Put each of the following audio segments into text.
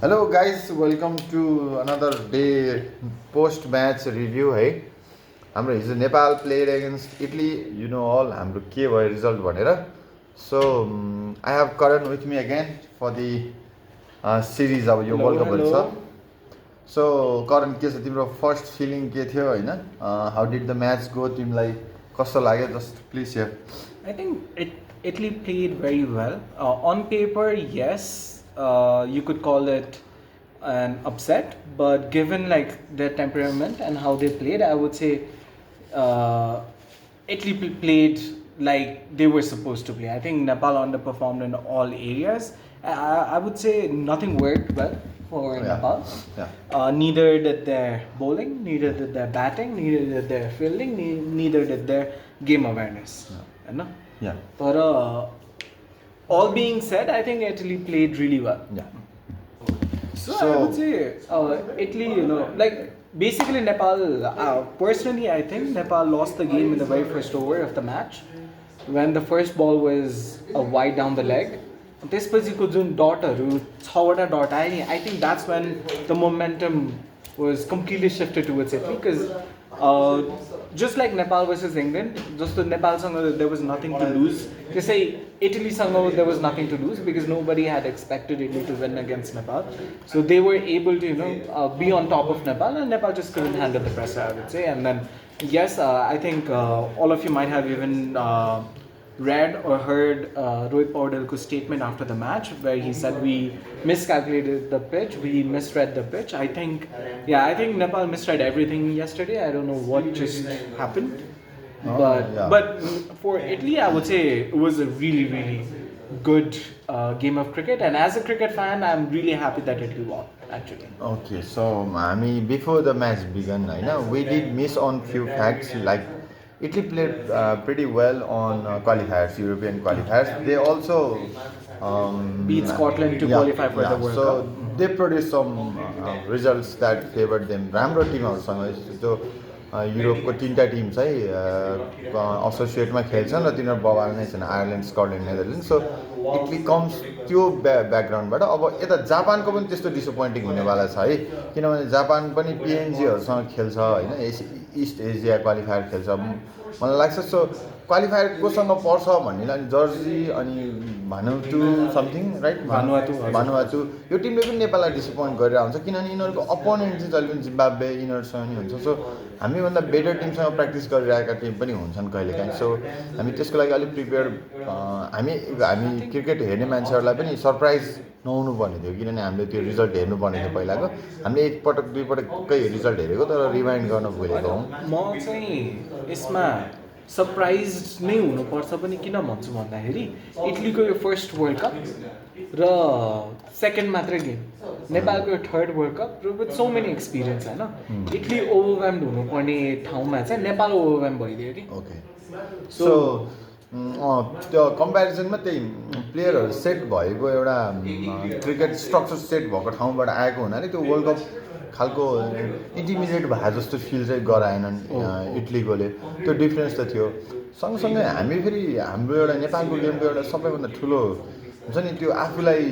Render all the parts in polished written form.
Hello guys, welcome to another day post-match review है हाम्रो हिजो Nepal played against Italy, you know all हाम्रो के भयो result भनेर. So I have Karan with me again for the series अब यो World Cup छ. So Karan के छ तिम्रो first feeling के थियो हैन? How did the match go? तिमीलाई कस्तो लाग्यो? Just please share. I think Italy played very well. On paper, yes, you could call it an upset, but given like their temperament and how they played, I would say Italy played like they were supposed to play. I think Nepal underperformed in all areas. I would say nothing worked well for Nepal. Yeah. Neither did their bowling, neither did their batting, neither did their fielding, neither did their game awareness. Yeah. Yeah. But all being said, I think Italy played really well. Yeah. So I would say Italy, like basically Nepal, personally I think Nepal lost the game in the very first over of the match when the first ball was wide down the leg. त्यसपछिको जुन डटहरू 6वटा dot आयो नि I think that's when the momentum was completely shifted towards Italy because just like Nepal versus England, जस्तो नेपालसँग there was nothing to lose. त्यसै Italyसँग there was nothing to lose because nobody had expected Italy to win against Nepal. So they were able to be on top of Nepal, and Nepal just couldn't handle the pressure, I would say. And then yes, I think all of you might have even read or heard Rohit Paudal's statement after the match where he said we miscalculated the pitch, we misread the pitch. I think Nepal misread everything yesterday. I don't know what just happened. But for Italy, I would say it was a really, really good game of cricket. And as a cricket fan, I'm really happy that Italy won, actually. Okay, so before the match began, we did miss on few facts like Italy played pretty well on qualifiers, European qualifiers. They also beat Scotland to qualify for the World Cup. So they produced some results that favored them. राम्रो टिमहरूसँग जो युरोपको 3टा team चाहिँ एसोसिएटमा खेल्छन् र तिनीहरू बवाल नै छन् Ireland Scotland Netherlands so Italy comes त्यो ब्याकग्राउन्डबाट अब यता जापानको पनि त्यस्तो डिसपोइन्टिङ हुनेवाला छ है किनभने जापान पनि पिएनजीहरूसँग खेल्छ होइन इस्ट एसिया क्वालिफायर खेल्छ मलाई लाग्छ सो क्वालिफायर कोसँग पर्छ भन्नेलाई जर्सी अनि भानुअतु समथिङ राइट भानुअतु यो टिमले पनि नेपाललाई डिसपोइन्ट गरेर आउँछ किनभने यिनीहरूको अपोनेन्ट चाहिँ जहिले पनि जिम्बाब्वे यिनीहरूसँग नि हुन्छ सो हामीभन्दा बेटर टिमसँग प्र्याक्टिस गरिरहेका टिम पनि हुन्छन् कहिलेकाहीँ सो हामी त्यसको लागि अलिक प्रिपेयर हामी क्रिकेट हेर्ने मान्छेहरूलाई पनि सरप्राइज नहुनु पर्ने थियो किनभने हामीले त्यो रिजल्ट हेर्नुपर्ने थियो पहिलाको हामीले एकपटक दुईपटकै रिजल्ट हेरेको तर रिमाइन्ड गर्न भुलेको हौँ म चाहिँ यसमा सरप्राइज नै हुनुपर्छ पनि किन भन्छु भन्दाखेरि इटलीको यो फर्स्ट वर्ल्ड कप र सेकेन्ड मात्रै गेम नेपालको यो थर्ड वर्ल्ड कप र विथ सो मेनी एक्सपिरियन्स होइन इटली ओभरवेल्म्ड हुनुपर्ने ठाउँमा चाहिँ नेपाल ओभरवेल्म भइदियो कि ओके सो त्यो कम्पेरिजनमा त्यही प्लेयरहरू सेट भएको एउटा क्रिकेट स्ट्रक्चर सेट भएको ठाउँबाट आएको हुनाले त्यो वर्ल्ड कप खालको इन्टिमिडिएट भए जस्तो फिल चाहिँ गराएनन् इटलीकोले त्यो डिफ्रेन्स त थियो सँगसँगै हामी फेरि हाम्रो एउटा नेपालको गेमको एउटा सबैभन्दा ठुलो हुन्छ नि त्यो आफूलाई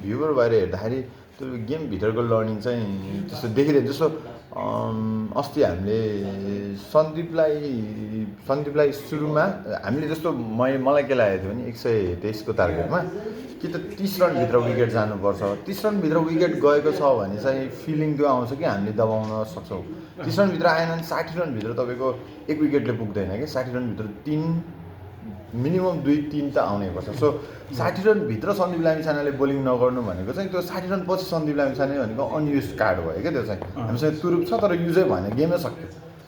भ्युवर भएर हेर्दाखेरि त्यो गेमभित्रको लर्निङ चाहिँ त्यस्तो देखिरहेको जस्तो अस्ति हामीले सन्दीपलाई सुरुमा हामीले जस्तो मलाई के लागेको थियो भने 123 को टार्गेटमा कि त 30 रनभित्र विकेट जानुपर्छ 30 रनभित्र विकेट गएको छ भने चाहिँ फिलिङ त्यो आउँछ कि हामीले दबाउन सक्छौँ 30 रनभित्र आएन भने 60 रनभित्र तपाईँको एक विकेटले पुग्दैन कि 60 रनभित्र 3 मिनिमम 2-3 त आउनै पर्छ सो 60 रनभित्र सन्दीप लामिछानेले बोलिङ नगर्नु भनेको चाहिँ त्यो 60 रन पछि सन्दीप लामिछाने भनेको अनयुज कार्ड भयो क्या त्यो चाहिँ हामीसँग तुरुप छ तर युजै भएन गेमै सक्यो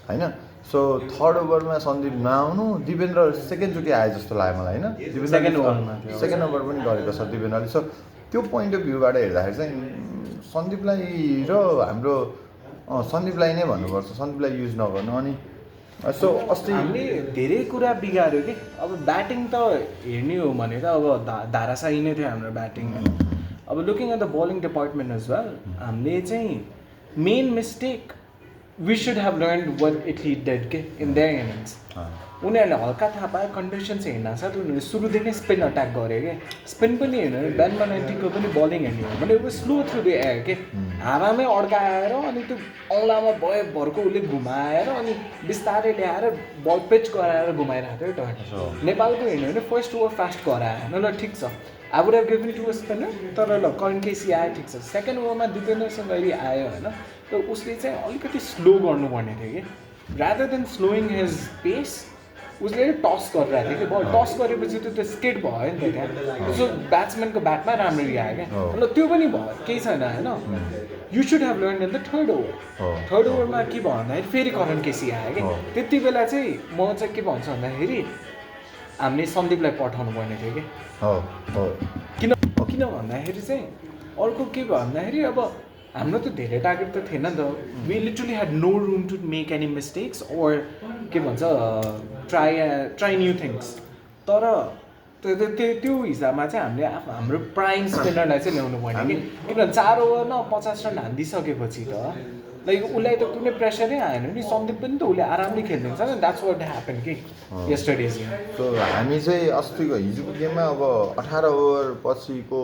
होइन सो थर्ड ओभरमा सन्दीप नआउनु दिपेन्द्र सेकेन्डचोटि आए जस्तो लाग्यो मलाई होइन सेकेन्ड ओभर पनि गरेको छ दिपेन्द्रले सो त्यो पोइन्ट अफ भ्यूबाट हेर्दाखेरि चाहिँ सन्दीपलाई र हाम्रो सन्दीपलाई नै भन्नुपर्छ सन्दीपलाई युज नगर्नु अनि सो अस्ति हामीले धेरै कुरा बिगाऱ्यो कि अब ब्याटिङ त हेर्ने हो भने त अब धाराशाही नै थियो हाम्रो ब्याटिङ अब looking at the bowling department as well हामीले चाहिँ main mistake we should have learned what Italy did in their innings. उनीहरूले हल्का थाहा पायो कन्डिसन्स हेर्न साथ उनीहरूले सुरुदेखि नै स्पिन अट्याक गरे क्या स्पिन पनि हेर्नु बेन बेनाइटीको पनि बलिङ हेर्ने हो भने स्लो थ्रु द एयर के हावामै अड्काएर अनि त्यो औँलामा भरको उसले घुमाएर अनि बिस्तारै ल्याएर बल पिच गराएर घुमाइरहेको थियो टर्न नेपालको हेर्नु भने फर्स्ट ओभर फास्ट गराएन ल ठिक छ I would have given to a spinner तर ल करण केसी आयो ठिक छ सेकेन्ड ओभरमा दिपेन्द्र सङ्गरी आयो होइन त उसले चाहिँ अलिकति स्लो गर्नुपर्ने थियो कि रादर देन स्लोइङ हिज पेस उसले टस गरिरहेको थियो कि बल टस गरेपछि त्यो स्केट भयो नि त त्यहाँ सो ब्याट्सम्यानको ब्याटमा राम्ररी आयो क्या ल त्यो पनि भयो केही छैन होइन you should have learn in the third ओभरमा के भयो भन्दाखेरि फेरि करण केसी आयो कि त्यति बेला चाहिँ म चाहिँ के भन्छु भन्दाखेरि हामीले सन्दीपलाई पठाउनु पर्ने थियो कि किन भन्दाखेरि चाहिँ अर्को के भयो भन्दाखेरि अब हाम्रो त धेरै टार्गेट त थिएन नि त we literally had no room to make any mistakes or के भन्छ ट्राई न्यू थिङ्स तर त्यो हिसाबमा चाहिँ हामीले हाम्रो प्राइम स्पिनरलाई चाहिँ ल्याउनु पर्ने कि किनभने 4 ओभरमा 50 रन हानिदिइसकेपछि त लाइक उसलाई त कुनै प्रेसरै आएन नि सन्दीप पनि त उसले आरामले खेलिदिन्छ नि द्याट्स वाट ह्यापन कि यस्टरडे सो हामी चाहिँ अस्तिको हिजोको गेममा अब 18 ओभर पछिको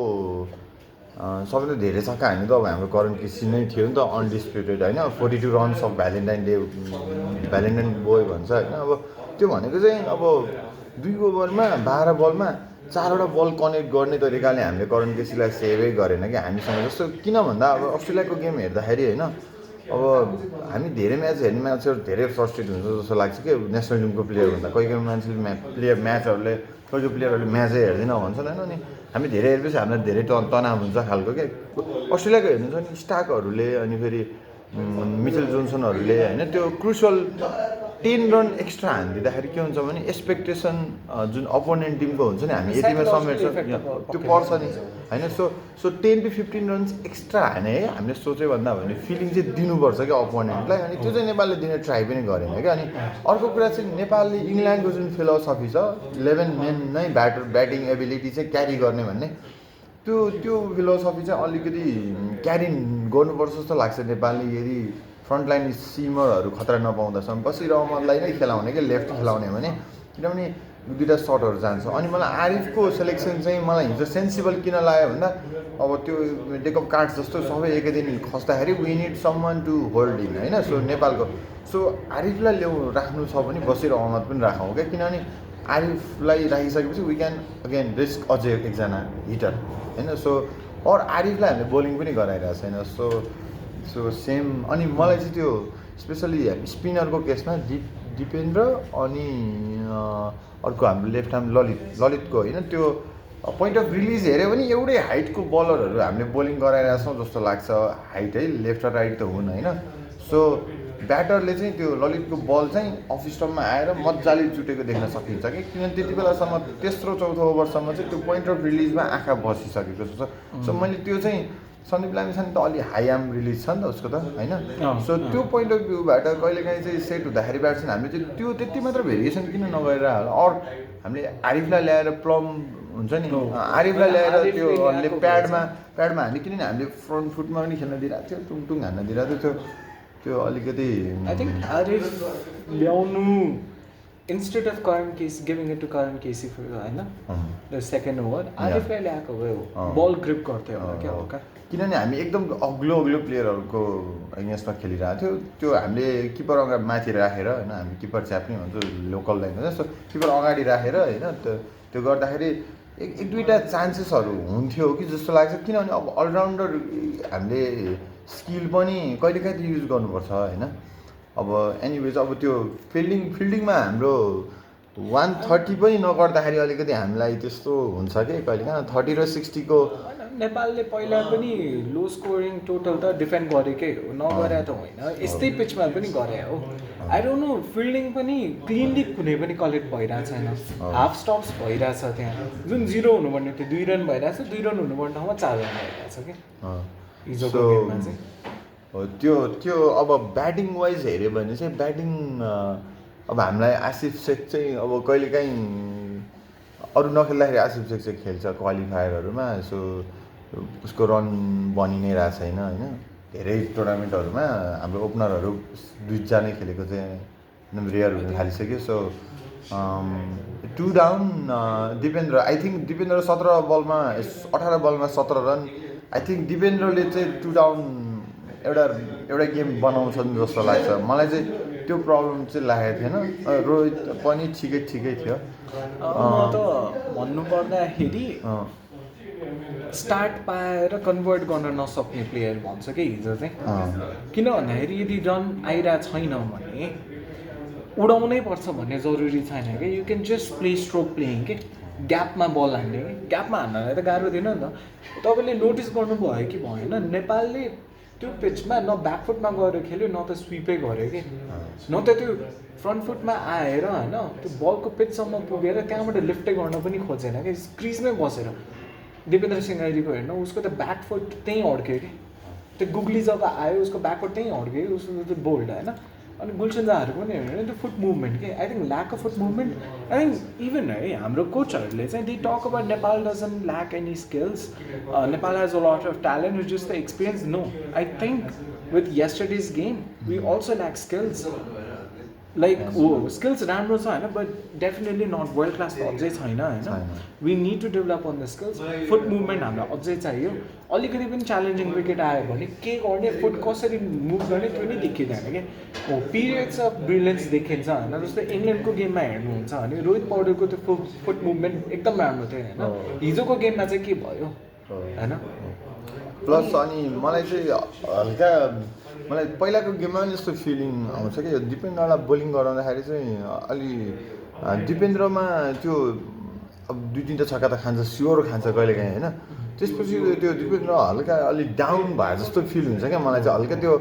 सबैले धेरै छक्का हान्नु त अब हाम्रो करण केसी नै थियो नि त अनडिस्प्युटेड होइन 42 रन्स अफ भ्यालेन्टाइन बोय भन्छ होइन अब त्यो भनेको चाहिँ अब 2 ओभरमा 12 बलमा 4वटा बल कनेक्ट गर्ने तरिकाले हामीले करण केसीलाई सेभै गरेन कि हामीसँग जस्तो किन भन्दा अब अस्ट्रेलियाको गेम हेर्दाखेरि होइन अब हामी धेरै म्याच हेर्ने मान्छेहरू धेरै फ्रस्ट्रेट हुन्छ जस्तो लाग्छ कि नेसनल टिमको प्लेयर भन्दा कोही कोही मान्छेले म्याचहरूले कोही प्लेयरहरूले म्याचै हेर्दैन भन्छन् होइन अनि हामी धेरै हेरेपछि हामीलाई धेरै तनाव हुन्छ खालको क्या अस्ट्रेलियाको हेर्नुहुन्छ नि स्टार्कहरूले अनि फेरि मिचेल जोन्सनहरूले होइन त्यो क्रुसियल 10 रन एक्स्ट्रा हानिदिँदाखेरि के हुन्छ भने एक्सपेक्टेसन जुन अपोनेन्ट टिमको हुन्छ नि हामी यतिमा समेट्छ त्यो पर्छ नि होइन सो 10 to 15 रन्स एक्स्ट्रा हाने है हामीले सोच्यो भन्दा भने फिलिङ चाहिँ दिनुपर्छ क्या अपोनेन्टलाई अनि त्यो चाहिँ नेपालले दिने ट्राई पनि गरेन क्या अनि अर्को कुरा चाहिँ नेपालले इङ्ल्यान्डको जुन फिलोसफी छ 11 मेन नै ब्याटिङ एबिलिटी चाहिँ क्यारी गर्ने भन्ने त्यो फिलोसफी चाहिँ अलिकति क्यारी गर्नुपर्छ जस्तो लाग्छ नेपालले यदि फ्रन्टलाइन सिमरहरू खतरा नपाउँदासम्म बसिर अहमदलाई नै खेलाउने कि लेफ्ट खेलाउने भने किनभने 2टा सर्टहरू जान्छ अनि मलाई आरिफको सेलेक्सन चाहिँ मलाई हिजो सेन्सिबल किन लाग्यो भन्दा अब त्यो डेक अफ कार्ड्स जस्तो सबै एकै दिन खस्दाखेरि we need someone to hold in होइन सो नेपालको सो आरिफलाई राख्नु छ भने बसिर अहमद पनि राखौँ क्या किनभने आरिफलाई राखिसकेपछि वी क्यान अगेन रिस्क अझै एकजना हिटर होइन सो अर आरिफलाई हामीले बोलिङ पनि गराइरहेको छैन सो सेम अनि मलाई चाहिँ त्यो स्पेसली स्पिनरको केसमा दिपेन्द्र अनि अर्को हाम्रो लेफ्ट आर्म ललितको होइन त्यो पोइन्ट अफ रिलिज हेऱ्यो भने एउटै हाइटको बलरहरू हामीले बोलिङ गराइरहेछौँ जस्तो लाग्छ हाइट है लेफ्ट र राइट त हुन् होइन सो ब्याटरले चाहिँ त्यो ललितको बल चाहिँ अफ स्टम्पमा आएर मजाले चुटेको देख्न सकिन्छ कि किनभने त्यति बेलासम्म तेस्रो चौथो ओभरसम्म चाहिँ त्यो पोइन्ट अफ रिलिजमा आँखा बसिसकेको छ सो मैले त्यो चाहिँ सन्दीप लामिछाने त अलि हाई आर्म रिलिज छ नि त उसको त होइन सो त्यो पोइन्ट अफ भ्यूबाट कहिलेकाहीँ चाहिँ सेट हुँदाखेरि ब्याट्सम्यान हामीले चाहिँ त्यो त्यति मात्र भेरिएसन किन नगरेर अरू हामीले आरिफलाई ल्याएर प्लम हुन्छ नि आरिफलाई ल्याएर त्यो प्याडमा हाल्ने किनभने हामीले फ्रन्ट फुटमा पनि खेल्न दिइरहेको थियो टुङटुङ हान्न दिइरहेको थियो त्यो अलिकति आई थिङ्क आरिफ ल्याउनु instead of Karan Casey, giving it to Karan Casey for the second over, आरिफलाई ल्याएको भए बल ग्रिप गर्थ्यो होला क्या हल्का किनभने हामी एकदम अग्लो प्लेयरहरूको अगेन्स्टमा खेलिरहेको थियो त्यो हामीले किपर अगाडि माथि राखेर होइन हामी किपर च्याप्ने भन्छ लोकल ल्याङ्ग्वेज सो किपर अगाडि राखेर होइन त्यो गर्दाखेरि एक दुईवटा चान्सेसहरू हुन्थ्यो कि जस्तो लाग्छ किनभने अब अलराउन्डर हामीले स्किल पनि कहिलेकाहीँ त युज गर्नुपर्छ होइन अब एनिवेज अब त्यो फिल्डिङमा हाम्रो 130 पनि नगर्दाखेरि अलिकति हामीलाई त्यस्तो हुन्छ कि कहिलेकाहीँ 30 र 60 को नेपालले पहिला पनि लो स्कोरिङ टोटल त डिफेन्ड गरेकै हो नगरे त होइन यस्तै पिचमा पनि गरे हो आई डोन्ट नो फिल्डिङ पनि क्लिनली कुनै पनि कलेक्ट भइरहेको छैन हाफ स्टप्स भइरहेछ त्यहाँ जुन 0 हुनुपर्ने थियो 2 रन भइरहेछ 2 रन हुनुपर्ने ठाउँमा 4 रन भइरहेछ कि हिजोको गेममा चाहिँ त्यो अब ब्याटिङ वाइज हेऱ्यो भने चाहिँ ब्याटिङ अब हामीलाई आसिफ शेख चाहिँ अब कहिलेकाहीँ अरू नखेल्दाखेरि आसिफ शेख चाहिँ खेल्छ क्वालिफायरहरूमा सो उसको रन बनि नै रहेको छैन होइन धेरै टुर्नामेन्टहरूमा हाम्रो ओपनरहरू 2 जना खेलेको चाहिँ एकदम रेयर हुन थालिसक्यो so 2 down Dipendra I think Dipendra 17 बलमा 18 बलमा 17 रन आई थिङ्क दिपेन्द्रले चाहिँ 2 डाउन एउटा गेम बनाउँछन् जस्तो लाग्छ मलाई चाहिँ त्यो प्रब्लम चाहिँ लागेको थिएन रोहित पनि ठिकै थियो म त भन्नुपर्दाखेरि स्टार्ट पाएर कन्भर्ट गर्न नसक्ने प्लेयर भन्छ कि हिजो चाहिँ किन भन्दाखेरि यदि रन आइरहेको छैन भने उडाउनै पर्छ भन्ने जरुरी छैन कि you can just play stroke playing के ग्यापमा बल हान्ने कि ग्यापमा हान्नलाई त गाह्रो थिएन नि त तपाईँले नोटिस गर्नुभयो कि भएन नेपालले त्यो पिचमा न ब्याकफुटमा गएर खेल्यो न त स्विपै गर्यो कि न त त्यो फ्रन्ट फुटमा आएर होइन त्यो बलको पिचसम्म पुगेर त्यहाँबाट लिफ्टै गर्न पनि खोजेन कि क्रिजमै बसेर दिपेन्द्र सिंह आइडीको हेर्नु उसको त ब्याकफुट त्यहीँ अड्क्यो कि त्यो गुगली जब आयो उसको ब्याकफुट त्यहीँ अड्क्यो उसको त्यो बोल्ड होइन अनि गुलसन दाहरूको पनि हेर्नु भने त्यो फुट मुभमेन्ट के I think lack of foot movement I think even है हाम्रो कोचहरूले चाहिँ they talk about Nepal doesn't lack any skills Nepal has a lot of talent which is the experience no I think with yesterday's game we also lack skills like हो skills राम्रो छ होइन but definitely not world class त अझै छैन होइन we need to develop on the skills foot movement हामीलाई अझै चाहियो अलिकति पनि च्यालेन्जिङ विकेट आयो भने के गर्ने फुट कसरी मुभ गर्ने त्यो नै देखिँदैन कि हो पिरियड्स अफ ब्रिलियन्स देखिन्छ होइन जस्तै इङ्ल्यान्डको गेममा हेर्नुहुन्छ भने रोहित पौडेलको त्यो फुट मुभमेन्ट एकदम राम्रो थियो होइन हिजोको गेममा चाहिँ के भयो होइन प्लस अनि मलाई चाहिँ हल्का मलाई पहिलाको गेममा पनि यस्तो फिलिङ आउँछ कि दिपेन्द्रलाई बोलिङ गराउँदाखेरि चाहिँ अलि दिपेन्द्रमा त्यो अब 2-3 छक्का त खान्छ स्योर खान्छ कहिलेकाहीँ होइन त्यसपछि त्यो दिपेन्द्र हल्का अलिक डाउन भए जस्तो फिल हुन्छ क्या मलाई चाहिँ हल्का त्यो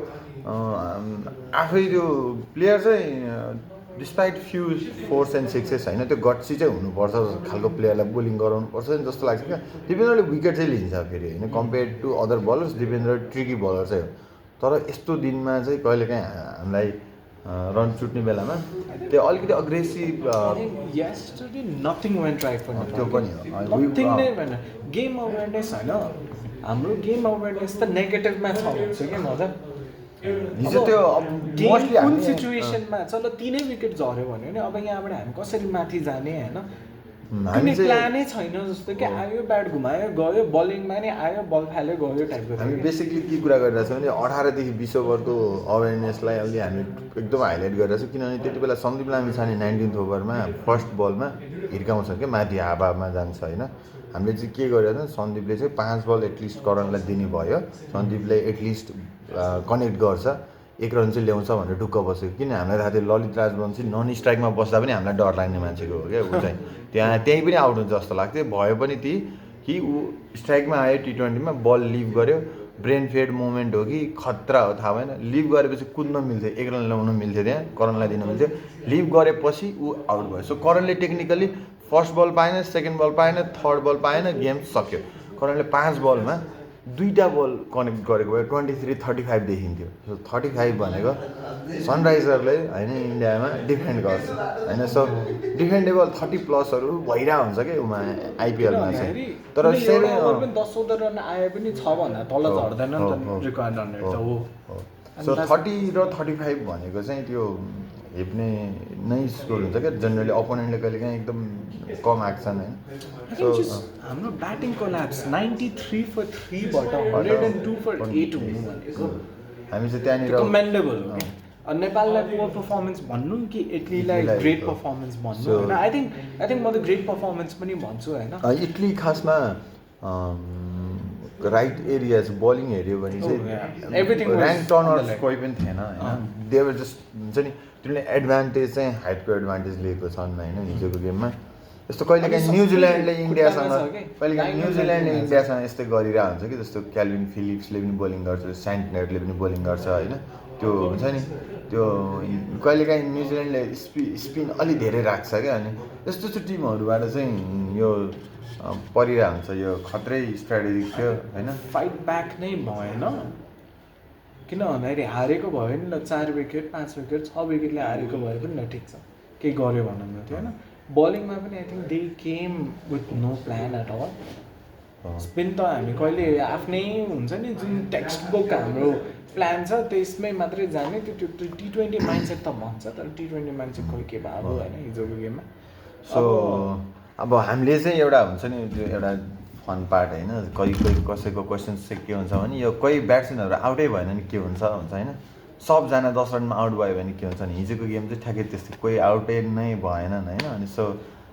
आफै त्यो प्लेयर चाहिँ despite few 4s and 6s होइन त्यो गट्सी चाहिँ हुनुपर्छ खालको प्लेयरलाई बोलिङ गराउनुपर्छ जस्तो लाग्छ क्या दिपेन्द्रले विकेट चाहिँ लिन्छ फेरि होइन compare to other bowlers Dipendra tricky bowler चाहिँ हो तर यस्तो दिनमा चाहिँ कहिलेकाहीँ हामीलाई रन छुट्ने बेलामा त्यो अलिकति अग्रेसिभ त्यो पनि हो गेम अवेरनेस होइन हाम्रो गेम अवेरनेस त नेगेटिभमा छ भन्छ कि मजा हिजो त्यो मोस्टली कुन सिचुएसनमा चल 3 विकेट झऱ्यो भने नि अब यहाँबाट हामी कसरी माथि जाने होइन कुनै प्लानै छैन जस्तो कि आयो ब्याट घुमायो गयो बलिङमा नि आयो बल फाल्यो गयो टाइपको हामी बेसिकली के कुरा गरिरहेछौँ भने 18 देखि 20 ओभरको अवेरनेसलाई अलि हामी एकदम हाइलाइट गरिरहेछौँ किनभने त्यति बेला सन्दीप लामिछाने 19th ओभरमा फर्स्ट बलमा हिर्काउँछ क्या माथि हावामा जान्छ होइन हामीले चाहिँ के गरिरहेछौँ सन्दीपले चाहिँ 5 बल एटलिस्ट करणलाई दिने भयो सन्दीपले एटलिस्ट कनेक्ट गर्छ 1 रन चाहिँ ल्याउँछ भनेर ढुक्क बसेको किन हामीलाई थाहा थियो ललित राजवंशी नन स्ट्राइकमा बस्दा पनि हामीलाई डर लाग्ने मान्छेको हो क्या ऊ चाहिँ त्यहीँ पनि आउट हुन्छ जस्तो लाग्थ्यो भयो पनि ती कि ऊ स्ट्राइकमा आयो T20मा बल लिभ गर्यो ब्रेन फेड मोमेन्ट हो कि खतरा हो थाहा भएन लिभ गरेपछि कुद्न मिल्थ्यो 1 रन ल्याउन मिल्थ्यो त्यहाँ करणलाई दिन मिल्थ्यो लिभ गरेपछि ऊ आउट भयो सो करणले टेक्निकली फर्स्ट बल पाएन सेकेन्ड बल पाएन थर्ड बल पाएन गेम सक्यो करणले 5 बलमा 2टा बल कनेक्ट गरेको भए 23-35 देखिन्थ्यो सो 35 भनेको सनराइजरले होइन इन्डियामा डिफेन्ड गर्छ होइन सो डिफेन्डेबल 30+ भइरहेको हुन्छ कि उमा आइपिएलमा चाहिँ तर 10 रन आए पनि 6 भन्दा तल झर्दैन नि त रिक्वायर्ड रनरेट त हो सो 30 र 35 भनेको चाहिँ त्यो हेप्ने नै स्कोर हुन्छ क्या जेनरली अपोनेन्टले कहिलेकाहीँ एकदम कम एक्सन होइन सो हाम्रो ब्याटिङ कोल्याप्स 93 for 3 बाट 102 for 8 हुनु भनेको हामी चाहिँ त्यहाँनिर कमेन्डेबल हो नेपाललाई पुवर पर्फर्मेन्स भन्नु कि इटलीलाई ग्रेट पर्फर्मेन्स भन्नु होइन आई थिङ्क म त ग्रेट पर्फर्मेन्स पनि भन्छु होइन इटली खासमा राइट एरियाज बलिङ हेऱ्यो भने चाहिँ ऱ्याङ्क टर्नर्स कोही पनि थिएन होइन देवर जस्ट हुन्छ नि त्यसले एडभान्टेज चाहिँ हाइटको एडभान्टेज लिएको छन् होइन हिजोको गेममा यस्तो कहिलेकाहीँ न्युजिल्यान्डले इन्डियासँग यस्तै गरिरहेको हुन्छ कि जस्तो क्याल्भिन फिलिप्सले पनि बोलिङ गर्छ सेन्टनरले पनि बोलिङ गर्छ होइन त्यो हुन्छ नि त्यो कहिलेकाहीँ न्युजिल्यान्डले स्पिन अलि धेरै राख्छ क्या अनि यस्तो यस्तो टिमहरूबाट चाहिँ यो परिरहेको हुन्छ यो खत्रै स्ट्राटेजिक थियो होइन फाइट ब्याक नै भएन किन भन्दाखेरि हारेको भयो नि ल 4 विकेट 5 विकेट 6 विकेटले हारेको भए पनि ल ठिक छ केही गऱ्यो भनौँ न थियो होइन बलिङमा पनि I think they came with no plan at all spin त हामी कहिले आफ्नै हुन्छ नि जुन टेक्स्ट बुक हाम्रो प्लान छ त्यसमै मात्रै जाने त्यो T20 माइन्डसेट त भन्छ तर T20 माइन्डसेट खोइ के भयो होइन हिजोको गेममा सो अब हामीले चाहिँ एउटा हुन्छ नि त्यो एउटा फन पार्ट होइन कोही कोही कसैको क्वेसन्स चाहिँ के हुन्छ भने यो कोही ब्याट्सम्यानहरू आउटै भएन नि के हुन्छ होइन सबजना 10 रनमा आउट भयो भने के हुन्छ भने हिजोको गेम चाहिँ ठ्याक्कै त्यस्तै कोही आउटै नै भएनन् होइन अनि सो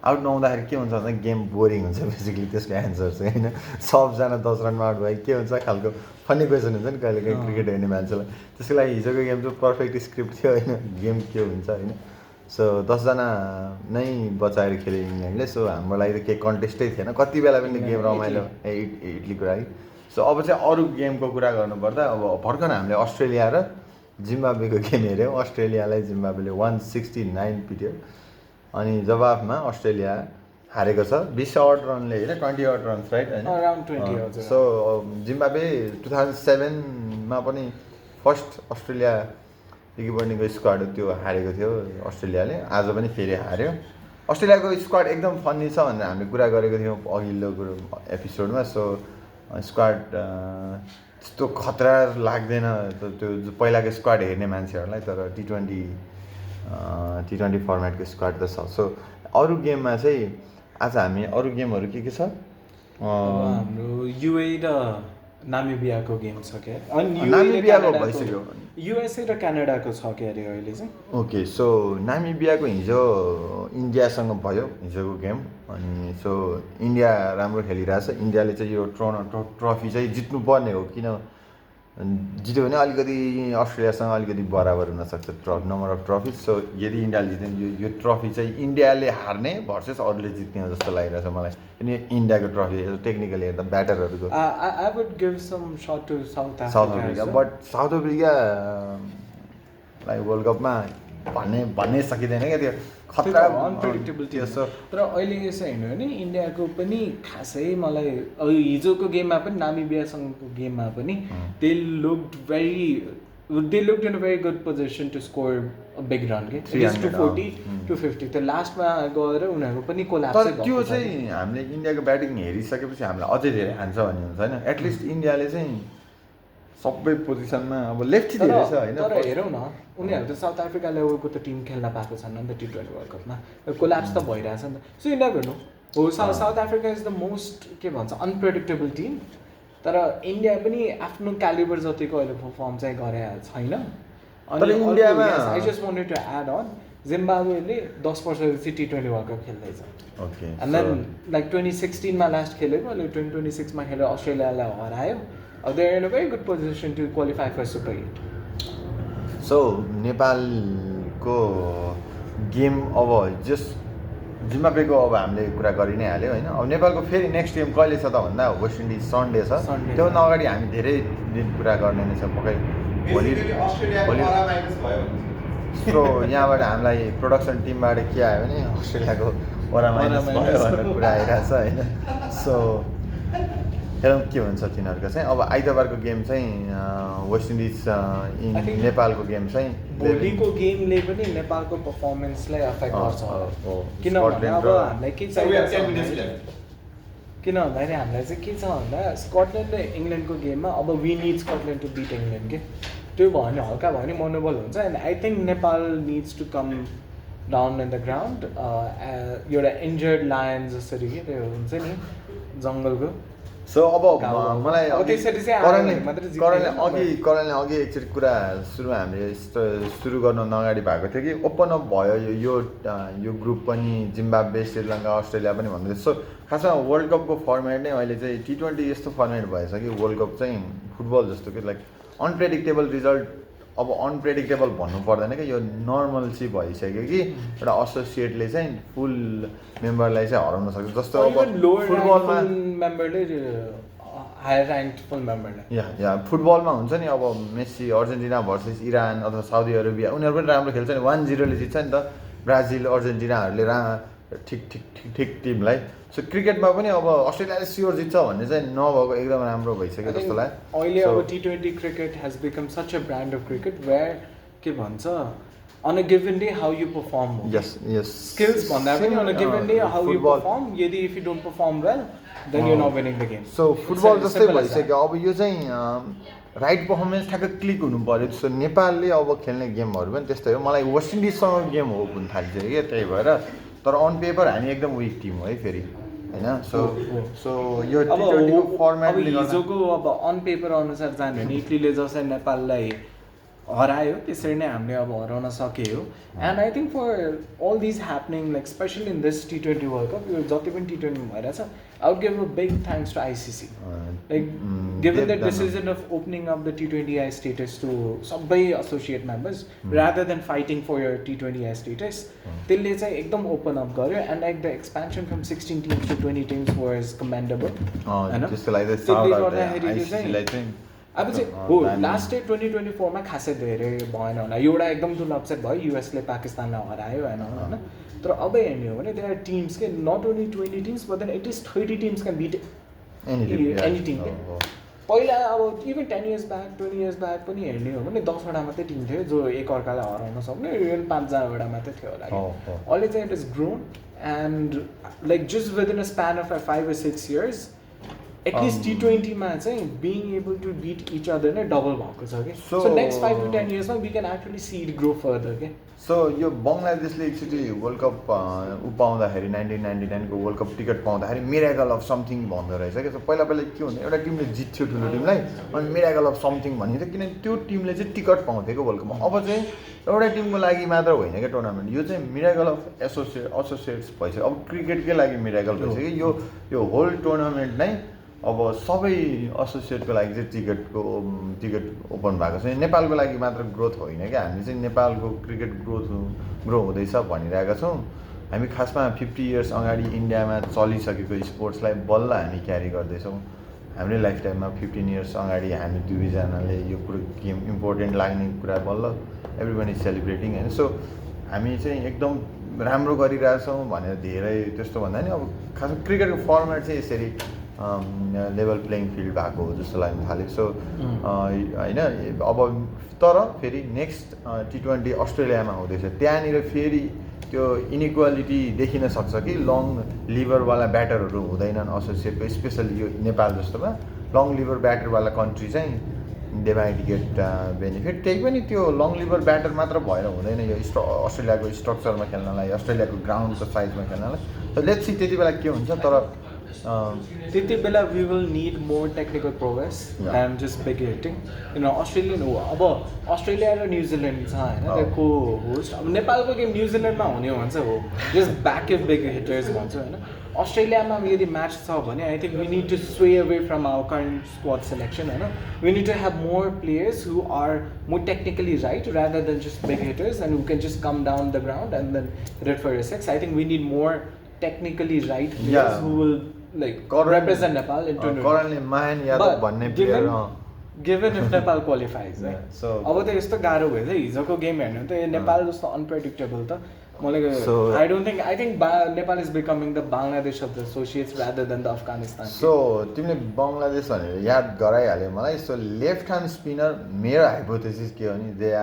आउट नहुँदाखेरि के हुन्छ भने गेम बोरिङ हुन्छ बेसिकली त्यसको एन्सर चाहिँ होइन सबजना 10 रनमा आउट भयो के हुन्छ खालको फनी क्वेसन हुन्छ नि कहिले काहीँ क्रिकेट हेर्ने मान्छेलाई त्यसको लागि हिजोको गेम चाहिँ पर्फेक्ट स्क्रिप्ट थियो होइन गेम के हुन्छ होइन सो 10 जना नै बचाएर खेल्यो इङ्ल्यान्डले सो हाम्रो लागि त केही कन्टेस्टै थिएन कति बेला पनि गेम रमाइलो इटलीको लागि सो अब चाहिँ अरू गेमको कुरा गर्नुपर्दा अब भर्खर हामीले अस्ट्रेलिया र जिम्बाब्वेको गेम हेऱ्यौँ अस्ट्रेलियालाई जिम्बाब्वेले 169 पिट्यो अनि जवाफमा अस्ट्रेलिया हारेको छ 20 odd रनले होइन 20 odd रन्स राइट होइन अराउन्ड 20 हजुर सो जिम्बाब्वे 2007मा पनि फर्स्ट अस्ट्रेलिया रिकी पोन्टिङको स्क्वाड त्यो हारेको थियो अस्ट्रेलियाले आज पनि फेरि हार्यो अस्ट्रेलियाको स्क्वाड एकदम फन्नी छ भनेर हामीले कुरा गरेको थियौँ अघिल्लो एपिसोडमा सो स्क्वाड त्यस्तो खतरा लाग्दैन त्यो पहिलाको स्क्वाड हेर्ने मान्छेहरूलाई तर T20 फर्मेटको स्क्वाड त छ सो अरू गेममा चाहिँ आज हामी अरू गेमहरू के छ हाम्रो युए र नामिबियाको गेम छ क्या अनि नामिबियाको भइसक्यो युएसए र क्यानाडाको छ के अरे अहिले चाहिँ ओके सो नामिबियाको हिजो इन्डियासँग भयो हिजोको गेम अनि सो इन्डिया राम्रो खेलिरहेछ इन्डियाले चाहिँ यो ट्रफी चाहिँ जित्नु पर्ने हो किन जित्यो भने अलिकति अस्ट्रेलियासँग अलिकति बराबर हुनसक्छ नम्बर अफ ट्रफी सो यदि इन्डियाले जित्यो यो ट्रफी चाहिँ इन्डियाले हार्ने भर्सेस अरूले जित्ने हो जस्तो लागिरहेछ मलाई किन इन्डियाको ट्रफी टेक्निकली हेर्दा ब्याटरहरूको I would give some shot to South Africa. But south Africa like world कपमा भन्नै सकिँदैन क्या त्यो खतरा अनप्रेडिक्टेबल थियो सो तर अहिले यसो हेर्नु भने इन्डियाको पनि खासै मलाई हिजोको गेममा पनि नामिबियासँगको गेममा पनि they looked in a very good position to score big run के 240 250 त्यो लास्टमा गएर उनीहरूको पनि कोल्याप्स तर त्यो चाहिँ हामीले इन्डियाको ब्याटिङ हेरिसकेपछि हामीलाई अझै धेरै हान्छ भन्ने हुन्छ होइन एटलिस्ट इन्डियाले चाहिँ सबै पोजिसनमा अब लेफ्टी धेरै छ होइन तर हेरौँ न उनीहरू त साउथ अफ्रिका लेभलको त टिम खेल्न पाएको छैन नि त T20 वर्ल्ड कपमा कोल्याप्स त भइरहेछ नि त सो इन्डिया हेर्नु हो south Africa is the most के भन्छ अनप्रेडिक्टेबल टिम तर इन्डिया पनि आफ्नो क्यालिबर जतिको अहिले फर्म चाहिँ गरे छैन तर इन्डियामा I just wanted to add on जिम्बाब्वेले 10 वर्षपछि T20 वर्ल्ड कप खेल्दैछ ओके एन्ड देन लाइक 2016मा लास्ट खेलेको अहिले 2026मा खेलेर अस्ट्रेलियालाई हरायो they're in a very good position to qualify for Super 8. So नेपालको गेम अब जस्ट जिम्बाब्वेको अब हामीले कुरा गरि नै हाल्यो होइन अब नेपालको फेरि नेक्स्ट गेम कहिले छ त भन्दा वेस्ट इन्डिज सन्डे छ त्योभन्दा अगाडि हामी धेरै दिन कुरा गर्ने नै छ पक्कै भोलि सो यहाँबाट हामीलाई प्रोडक्सन टिमबाट के आयो भने अस्ट्रेलियाको ओरा माइनस भयो भनेर कुरा आइरहेछ होइन सो हेरौँ के हुन्छ तिनीहरूको चाहिँ अब आइतबारको गेम चाहिँ वेस्ट इन्डिज नेपालको गेम चाहिँ भोलिको गेमले पनि नेपालको पर्फर्मेन्सलाई एफेक्ट गर्छ किनभने अब हामीलाई के चाहिन्छ किन भन्दाखेरि हामीलाई चाहिँ के छ भन्दा स्कटल्यान्ड र इङ्ल्यान्डको गेममा अब we need Scotland to beat England के त्यो भयो भने हल्का भयो भने मनोबल हुन्छ and I think Nepal needs to come down in the ground एउटा इन्जर्ड लायन जसरी के त्यो हुन्छ नि जङ्गलको सो अब मलाई करणले अघि एकचोटि कुरा सुरुमा हामीले सुरु गर्न अगाडि भएको थियो कि ओपन अप भयो यो ग्रुप पनि जिम्बाब्वे श्रीलङ्का अस्ट्रेलिया पनि भन्दै सो खासमा वर्ल्ड कपको फर्मेट नै अहिले चाहिँ T20 यस्तो फर्मेट भएछ कि वर्ल्ड कप चाहिँ फुटबल जस्तो कि लाइक अनप्रेडिक्टेबल रिजल्ट अब अनप्रेडिक्टेबल भन्नु पर्दैन कि यो नर्मल चाहिँ भइसक्यो कि एउटा एसोसिएटले चाहिँ फुल मेम्बरलाई चाहिँ हराउन सक्छ जस्तो अब फुटबलमा मेम्बरले हायर र्याङ्क फुल मेम्बरलाई या फुटबलमा हुन्छ नि अब मेस्सी अर्जेन्टिना भर्सेस इरान अथवा साउदी अरेबिया उनीहरू पनि राम्रो खेल्छ नि 1-0ले जित्छ नि त ब्राजिल अर्जेन्टिनाहरूले ठिक टिमलाई सो क्रिकेटमा पनि अब अस्ट्रेलियाले स्योर जित्छ भन्ने चाहिँ नभएको एकदम राम्रो भइसक्यो जस्तो लाग्यो अहिले अब T20 cricket has become such a brand of cricket where के भन्छ on a given day how you perform more. Yes. Skills भन्दा पनि on a given day how you perform. यदि if you don't perform well, then you're not winning the game. So football जस्तै भइसक्यो अब यो चाहिँ राइट पर्फर्मेन्स ठ्याक्क click हुनु पर्यो सो नेपालले अब खेल्ने गेमहरू पनि त्यस्तै हो मलाई वेस्ट इन्डिजसँग गेम हो भन्नु थालिसक्यो क्या त्यही भएर तर अन पेपर हामी एकदम विक टिम हो है फेरि होइन सो यो टी20 को फर्मेटले गर्दा हिजोको अब अन पेपर अनुसार जाने भने इटलीले जसरी नेपाललाई हरायो त्यसरी नै हामीले अब हराउन सक्यो and I think for all these happening like especially in this टी20 वर्ल्ड कप यो जति पनि टी20 भइरहेछ I would give a big thanks to ICC like given the decision of opening of the टी20आई स्टेटस टु सबै associate members rather than fighting for your टी20आई status त्यसले चाहिँ एकदम ओपन अप गर्यो and like the expansion from 16 teams to 20 teams was commendable होइन त्यसले गर्दाखेरि चाहिँ अब चाहिँ हो लास्ट डे 2024मा खासै धेरै भएन होला एउटा एकदम ठुलो अपसेट भयो युएसले पाकिस्तानलाई हरायो होइन तर अब हेर्ने हो भने देयर आर टिम्स के not only 20 teams but then at least 30 teams can beat any team पहिला अब even 10 years back 20 years back पनि हेर्ने हो भने 10वटा मात्रै टिम थियो जो एकअर्कालाई हराउन सक्ने इभन 5-6वटा मात्रै थियो होला अहिले चाहिँ it is grown and like just within a span of 5 or 6 years at least टी20 मा चाहिँ being able to beat each other नै डबल भएको छ कि सो नेक्स्ट 5 to 10 yearsमा we can actually see it grow further के सो यो बङ्गलादेशले एकचोटि वर्ल्ड कप पाउँदाखेरि 1999 को वर्ल्ड कप टिकट पाउँदाखेरि मिराकल अफ समथिङ भन्दो रहेछ क्या सो पहिला के हुन्थ्यो एउटा टिमले जित्थ्यो ठुलो टिमलाई अनि मिराकल अफ समथिङ भनिन्थ्यो किनभने त्यो टिमले चाहिँ टिकट पाउँथ्यो क्या वर्ल्ड कपमा अब चाहिँ एउटा टिमको लागि मात्र होइन क्या टुर्नामेन्ट यो चाहिँ मिराकल अफ एसोसिएट्स भइसक्यो अब क्रिकेटकै लागि मिराकल भइसक्यो यो होल टुर्नामेन्ट नै अब सबै एसोसिएटको लागि चाहिँ टिकट ओपन भएको छ नेपालको लागि मात्र ग्रोथ होइन क्या हामी चाहिँ नेपालको क्रिकेट ग्रो हुँदैछ भनिरहेका छौँ हामी खासमा 50 इयर्स अगाडि इन्डियामा चलिसकेको स्पोर्ट्सलाई बल्ल हामी क्यारी गर्दैछौँ हाम्रै लाइफ टाइममा 15 इयर्स अगाडि हामी दुवैजनाले यो कुरो गेम इम्पोर्टेन्ट लाग्ने कुरा बल्ल एभ्रिबडी सेलिब्रेटिङ होइन सो हामी चाहिँ एकदम राम्रो गरिरहेछौँ भनेर धेरै त्यस्तो भन्दा नि अब खासमा क्रिकेटको फर्मेट चाहिँ यसरी लेभल प्लेइङ फिल्ड भएको हो जस्तो लाग्न थाल्यो सो होइन अब तर फेरि नेक्स्ट टी20 अस्ट्रेलियामा हुँदैछ त्यहाँनिर फेरि त्यो इनइक्वालिटी देखिन सक्छ कि लङ लिभरवाला ब्याटरहरू हुँदैनन् एसोसिएटको स्पेसली यो नेपाल जस्तोमा लङ लिभर ब्याटरवाला कन्ट्री चाहिँ दे माइट गेट बेनिफिट त्यही पनि त्यो लङ लिभर ब्याटर मात्र भएर हुँदैन यो अस्ट्रेलियाको स्ट्रक्चरमा खेल्नलाई अस्ट्रेलियाको ग्राउन्डको साइजमा खेल्नलाई सो लेट्स सी त्यति बेला के हुन्छ तर त्यति बेला we will need more technical progress and just big hitting Australian हो अब अस्ट्रेलिया र न्युजिल्यान्ड छ होइन को होस्ट अब नेपालको गेम न्युजिल्यान्डमा हुने हो भने चाहिँ हो just back if big hitters भन्छ होइन अस्ट्रेलियामा यदि म्याच छ भने I think we need to sway away from our current squad selection होइन we need to have more players who are more technically right rather than just big hitters and we can just come down the ground and then red for six I think we need more technically right players who will like represent Nepal in tournament. Currently Mahan Yadav भन्ने player given if Nepal qualifies right so अब त यस्तो गाह्रो भयो त हिजोको game हेर्नु त नेपाल जस्तो अनप्रेडिक्टेबल त मलाई I think Nepal is becoming the Bangladesh of the associates rather than the Afghanistan so तिमीले बङ्गलादेश भनेर याद गराइहाल्यो मलाई सो लेफ्ट ह्यान्ड स्पिनर मेरो हाइपोथेसिस के हो नि they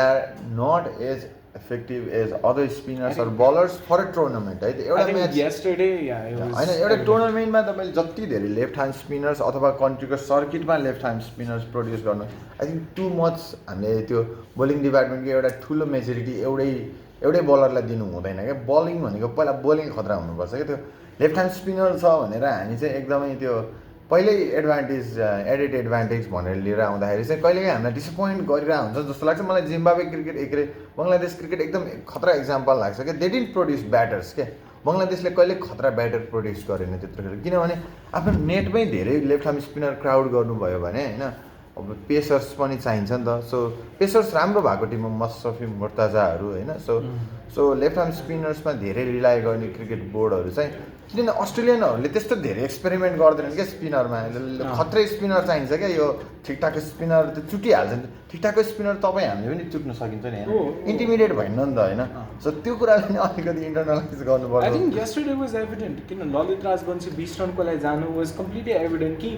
are not as effective as other spinners or bowlers for a tournament है एउटा म्याच yesterday होइन एउटा टुर्नामेन्टमा तपाईँले जति धेरै लेफ्ट ह्यान्ड स्पिनर्स अथवा कन्ट्रीको सर्किटमा लेफ्ट ह्यान्ड स्पिनर्स प्रड्युस गर्नु आई थिङ्क टु मच हामीले त्यो बोलिङ डिपार्टमेन्टको एउटा ठुलो मेजोरिटी एउटै बलरलाई दिनु हुँदैन क्या बलिङ भनेको पहिला बोलिङ खतरा हुनुपर्छ क्या त्यो लेफ्ट ह्यान्ड स्पिनर छ भनेर हामी चाहिँ एकदमै त्यो पहिल्यै एडेड एडभान्टेज भनेर लिएर आउँदाखेरि चाहिँ कहिलेकाहीँ हामीलाई डिसपोइन्ट गरिरहेको हुन्छ जस्तो लाग्छ मलाई जिम्बाब्वे क्रिकेट बङ्गलादेश क्रिकेट एकदम खतरा इक्जाम्पल लाग्छ क्या दे डिन्ट प्रोड्युस ब्याटर्स क्या बङ्गलादेशले कहिले खतरा ब्याटर प्रोड्युस गरेन त्यत्रोखेर किनभने आफ्नो नेटमै धेरै लेफ्ट ह्यान्ड स्पिनर क्राउड गर्नुभयो भने होइन अब पेसर्स पनि चाहिन्छ नि त सो पेसर्स राम्रो भएको टिममा मसरफी मुर्ताजाहरू होइन सो लेफ्ट ह्यान्ड स्पिनर्समा धेरै रिलाइ गर्ने क्रिकेट बोर्डहरू चाहिँ किनभने अस्ट्रेलियनहरूले त्यस्तो धेरै एक्सपेरिमेन्ट गर्दैनन् क्या स्पिनरमा खत्रै स्पिनर चाहिन्छ क्या यो ठिकठाक स्पिनर त चुटिहाल्छ नि ठिकठाकको स्पिनर तपाईँ हामीले पनि चुट्न सकिन्छ नि होइन इन्टिमिडिएट भएन नि त होइन सो त्यो कुरालाई नि अलिकति इन्टरनलाइज गर्नुपर्छ I think yesterday was evident किन ललित राजवंशी 20 रनको लागि जानु वाज कम्प्लिटली एभिडेन्ट कि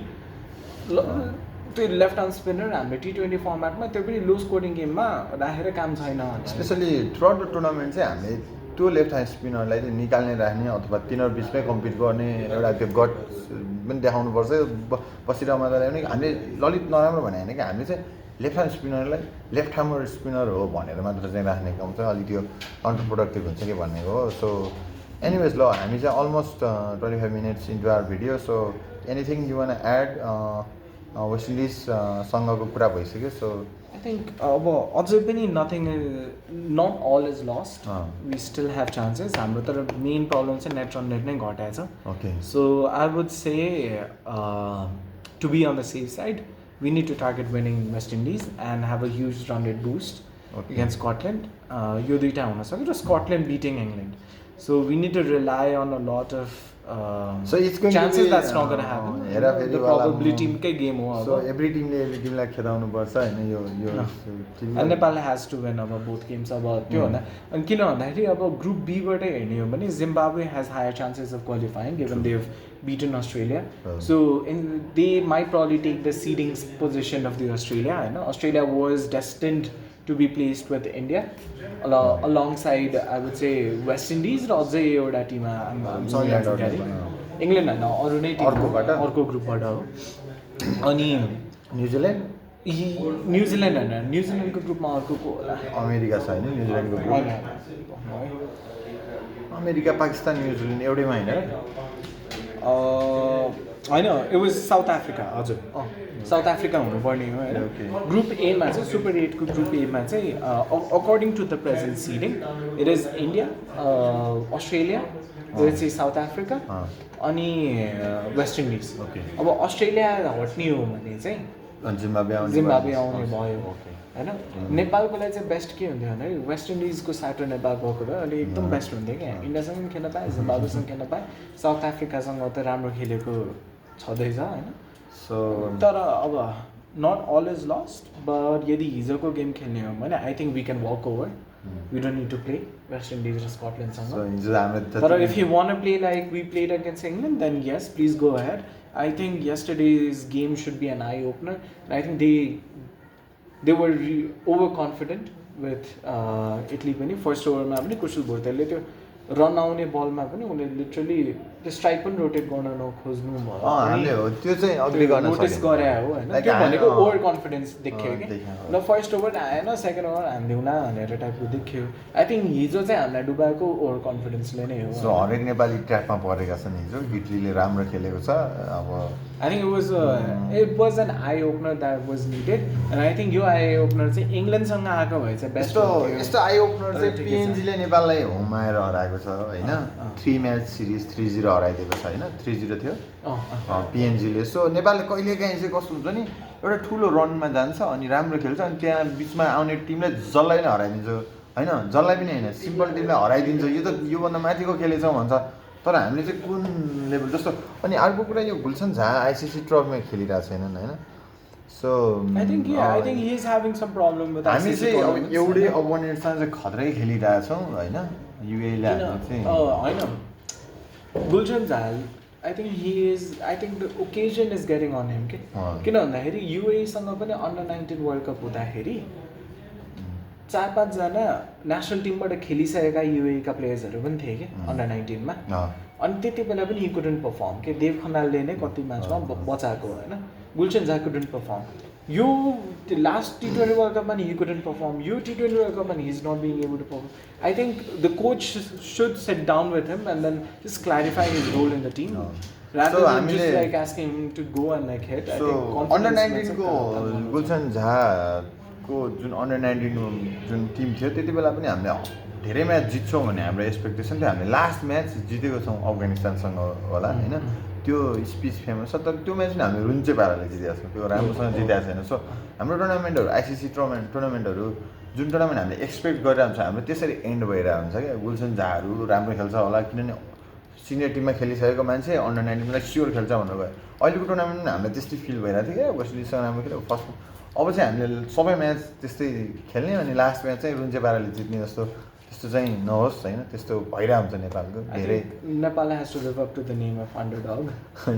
त्यो लेफ्ट ह्यान्ड स्पिनर हाम्रो T20 फर्मेटमा त्यो पनि लो स्कोरिङ गेममा राखेर काम छैन स्पेसली थ्रुआउट द टुर्नामेन्ट चाहिँ हामीले त्यो लेफ्ट ह्यान्ड स्पिनरलाई चाहिँ निकाल्ने राख्ने अथवा तिनीहरू बिचमै कम्पिट गर्ने एउटा त्यो गट पनि देखाउनुपर्छ बसिरहेको मजाले पनि हामीले ललित नराम्रो भने होइन कि हामीले चाहिँ लेफ्ट ह्यान्ड स्पिनरलाई लेफ्ट ह्यामर स्पिनर हो भनेर मात्र चाहिँ राख्ने काम चाहिँ अलिक त्यो काउन्टर प्रोडक्टिभ हुन्छ कि भन्ने हो सो एनिवेज ल हामी चाहिँ almost 25 minutes into our video so anything you want add West इन्डिजसँगको कुरा भइसक्यो सो I think अब अझै पनि nothing not all is lost we still have chances हाम्रो तर मेन प्रब्लम चाहिँ नेट रन रेट नै घटाएको छ okay so I would say to be on the safe side we need to target winning West Indies and have a huge run rate boost against Scotland यो दुइटा हुन सक्यो र Scotland beating England so we need to rely on a lot of so it's going chances to be that's not going to happen the probability कै game हो so every teamलाई खेदाउनु पर्छ हैन यो and Nepal has to win अब both games अब त्यो भन्दा अनि किन भन्दाखेरि अब ग्रुप बी बाटै हेर्ने हो भने Zimbabwe has higher chances of qualifying given they've beaten Australia so they might probably take the seeding position of the Australia हैन Australia was destined to be placed with India alongside I would say West Indies र अझै एउटा team England हैन अरु नै अर्को ग्रुपबाट हो अनि न्युजिल्यान्ड न्युजिल्यान्ड हैन न्युजिल्यान्डको ग्रुपमा अर्को को होला अमेरिका छ हैन न्युजिल्यान्डको ग्रुप अमेरिका पाकिस्तान न्युजिल्यान्ड एउटैमा हैन होइन इट वाज साउथ अफ्रिका हजुर साउथ अफ्रिका हुनुपर्ने हो होइन ग्रुप एमा चाहिँ सुपर 8को ग्रुप एमा चाहिँ according to the present seeding it is India Australia चाहिँ साउथ अफ्रिका अनि वेस्ट इन्डिज अब अस्ट्रेलिया हट्ने हो भने चाहिँ जिम्बाब्वे आउने भयो होइन नेपालको लागि चाहिँ बेस्ट के हुन्थ्यो भने वेस्ट इन्डिजको साटो नेपाल गएको भए अहिले एकदम बेस्ट हुन्थ्यो क्या इन्डियासँग पनि खेल्न पाएँ जिम्बाब्वेसँग खेल्न पाएँ साउथ अफ्रिकासँग त राम्रो खेलेको छँदैछ होइन सो तर अब not all is lost but यदि हिजोको गेम खेल्ने हो भने I think we can walk over we don't need to play West Indies र स्कटल्यान्डसँग तर if you wanna play like we played against England then yes please go ahead I think yesterday's game should be an eye opener and I think they were overconfident with Italy पनि first ओभरमा पनि कुशल भोइतेलले त्यो run आउने बलमा पनि उनले literally त्यो strike पनि रोटेट गर्न नखोज्नु भयो हामीले हो त्यो चाहिँ अग्री गर्न नोटिस गरे हो हैन त्यो भनेको ओभर कन्फिडेन्स देखियो कि ल फर्स्ट ओभर आएन सेकेन्ड ओभर हामीले हुना भनेर टाइपको देखियो आई थिङ्क हिजो चाहिँ हामीलाई डुबाएको ओभर कन्फिडेन्सले नै हो सो हरेक नेपाली ट्र्याकमा परेका छन् हिजो इटलीले राम्रो खेलेको छ अब I think it was an eye opener that was needed and I think यो आई ओपनर चाहिँ इङ्ल्यान्डसँग आएको भए चाहिँ बेस्ट यस्तो आई ओपनर चाहिँ पिएनजीले नेपाललाई होम आएर हराएको छ होइन 3 म्याच सिरिज 3-0 हराइदिएको छ होइन 3-0 थियो पिएनजीले सो नेपालले कहिलेकाहीँ चाहिँ कस्तो हुन्छ नि एउटा ठुलो रनमा जान्छ अनि राम्रो खेल्छ अनि त्यहाँ बिचमा आउने टिमलाई जसलाई नै हराइदिन्छ होइन जसलाई पनि होइन सिम्पल टिमलाई हराइदिन्छ यो त योभन्दा माथिको खेलेछौँ भन्छ तर हामीले चाहिँ कुन लेभल जस्तो अनि अर्को कुरा यो गुलसन झा आइसिसी ट्रफीमा खेलिरहेको छैनन् होइन so I think he is having some problem with हामी चाहिँ अब एउटै अपोनेन्टसँग चाहिँ खतरै खेलिरहेछौँ होइन युएले चाहिँ होइन Gulshan Jha I think he is I think the occasion is getting on him के किन भन्दाखेरि युएसँग पनि अन्डर 19 वर्ल्ड कप हुँदाखेरि 4-5 जना नेसनल टिमबाट खेलिसकेका युएका प्लेयर्सहरू पनि थिए कि अन्डर 19 मा अनि त्यति बेला पनि ही कुडन्ट पर्फर्म के देव खनालले नै कति म्याचमा बचाएको होइन गुलसन झा कुडन्ट पर्फर्म यो लास्ट T20 वर्ल्ड कपमा नि ही कुडन्ट पर्फर्म यो T20 वर्ल्ड कपमा नि he is not being able to perform I think the coach should sit down with him and then just clarify his role in the team rather than just like asking him to go and like hit. I think under 19 को गुलसन झा को जुन under 19 जुन team थियो त्यति बेला पनि हामीले धेरै म्याच जित्छौँ भन्ने हाम्रो एक्सपेक्टेसन थियो हामीले लास्ट म्याच जितेको छौँ अफगानिस्तानसँग होला होइन त्यो स्पिच फेमस छ तर त्यो म्याच पनि हामीले रुन्चे पाराले जितेको छौँ त्यो राम्रोसँग जितेको छैन सो हाम्रो टुर्नामेन्टहरू आइसिसी टुर्नामेन्टहरू जुन टुर्नामेन्ट हामीले एक्सपेक्ट गरिरहेको हुन्छ हाम्रो त्यसरी एन्ड भइरहेको हुन्छ क्या गुलसन झाहरू राम्रो खेल्छ होला किनभने सिनियर टिममा खेलिसकेको मान्छे अन्डर 19 स्योर खेल्छ भनेर गयो अहिलेको टुर्नामेन्टमा हामीलाई त्यस्तै फिल भइरहेको थियो क्या वेस्ट इन्डिजसँग राम्रो खेल्यो फर्स्ट अब चाहिँ हामीले सबै म्याच त्यस्तै खेल्ने अनि लास्ट म्याच चाहिँ रुन्चे पाराले जित्ने जस्तो त्यस्तो चाहिँ नहोस् होइन त्यस्तो भइरहेको हुन्छ नेपालको I धेरै think Nepal has to live up to the name of underdog.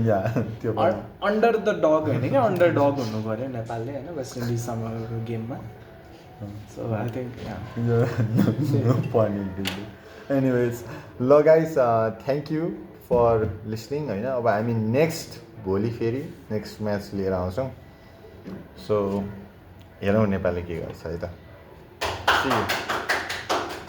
या त्यो पनि Under the dog होइन क्या underdog हुनु पऱ्यो नेपालले होइन वेस्ट इन्डिजसँगको गेममा. So I think no pun intended. Anyways, ल guys thank you for listening होइन अब हामी नेक्स्ट भोलि फेरि नेक्स्ट म्याच लिएर आउँछौँ सो हेरौँ नेपालले के गर्छ है त See you.